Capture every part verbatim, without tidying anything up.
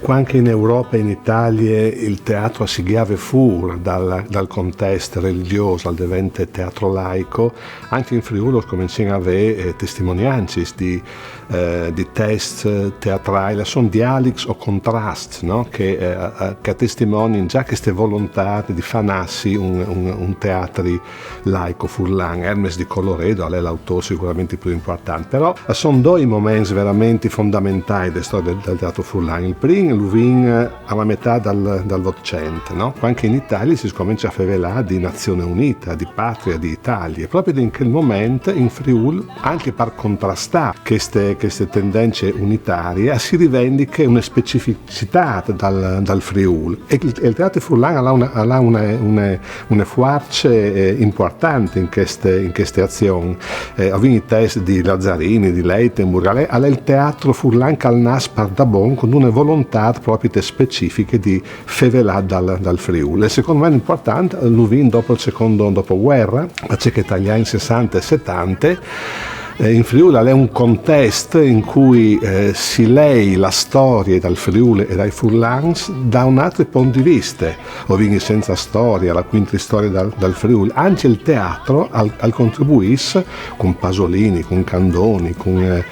Quand che in Europa e in Italie il teatro si gjave fûr dal, dal contest religjôs, al devente teatro laico, ancje in Friûl o scomencìn a vê eh, testimoniancis di, eh, di tescj teatrâi, a son dialics o contrascj, no? Che, eh, eh, che a testimonin za cheste volontât di fâ nassi un, un, un teatri laico furlan. Hermes di Colloredo al è l'autôr sigurementri plui impuartant, però a son doi i moments verementri fondamentâi de storie dal, dal teatri furlan. Il prin lu vin a la metât dal, dal Votcent, no? Quand che in Italie si scomence a fevelâ di nazion unide, di patrie, di Italie. Propit in chel moment, in Friûl, ancje par contrastâ cheste, cheste tendence unitarie, si rivendiche une specificitât dal, dal Friûl. E il, il teatri furlan al à une, al à une, une, une fuarce eh, impuartante in cheste, in cheste azion. Eh, o vin i tescj di Lazzarini, di Leitenburg, al è, al è il teatri furlan che al nas pardabon cuntune volontât propit specifiche di fevelâ dal, dal Friûl. Il secont moment impuartant lu vin dopo il secont dopovuere, parcè che tai agns sessante e setante eh, in Friûl al è un contest in cui eh, si lei la storie dal Friûl e dai furlans da un altri pont di viste. O vin i Senza Storia, la cuintristorie dal, dal Friûl. Ancje il teatri al, al contribuìs, cun Pasolini, cun Candoni, cun, eh,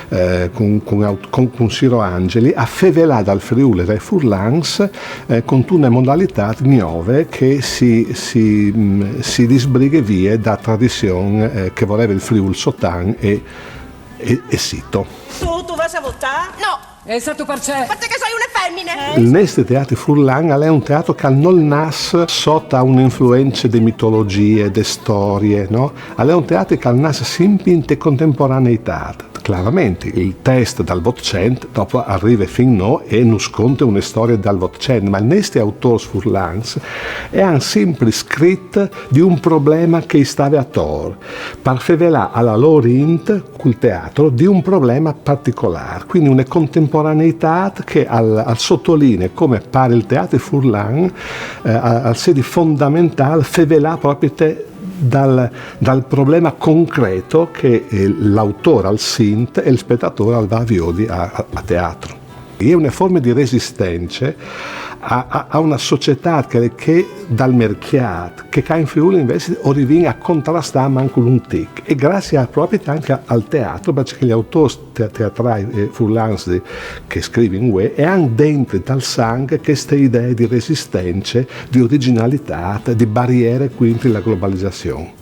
eh, cun, cun, aut- cun, cun Siro Angeli, a fevelâ dal Friûl e dai furlans eh, cuntune modalitât gnove che si, si, mm, si disbrighe vie da tradizion eh, che e voleve il Friûl sotan e, e, e sito. Tu, tu vas a votar? No. E sa tu parcè? Perché sono una femmina. Il nestri teatri furlan al è un teatri che nol nas sot une influence de mitologjie, de storie, no? Al è un teatri che al nas simpri inte contemporaneitât. Clarementri, il test dal Votcent dopo al rive fin nô e nus conte une storie dal Votcent, ma i nestris autôrs furlans a àn simpri scrit di un probleme che i stave ator, par fevelâ a la lôr int cul teatri di un probleme particolâr, cuindi une contemporaneitât che al, al sotolinee come par il teatri furlan eh, al, al sedi fondamentâl fevelâ propit dal, dal probleme concret che eh, l'autôr al sint e il spetatôr al va a viodi a, a, a teatri. E je une forme di resistence a, a, a une societât che, che dal mercjât, che ca in Friûl invezit o rivìn a contrastâ mancul un tic. E graciis a, propit ancje al teatri, parcè che i autôrs te- teatrâi eh, furlans di- che a scrivin vuê a àn dentri tal sanc cheste idee di resistence, di origjinalitât, di bariere cuintri la globalizazion.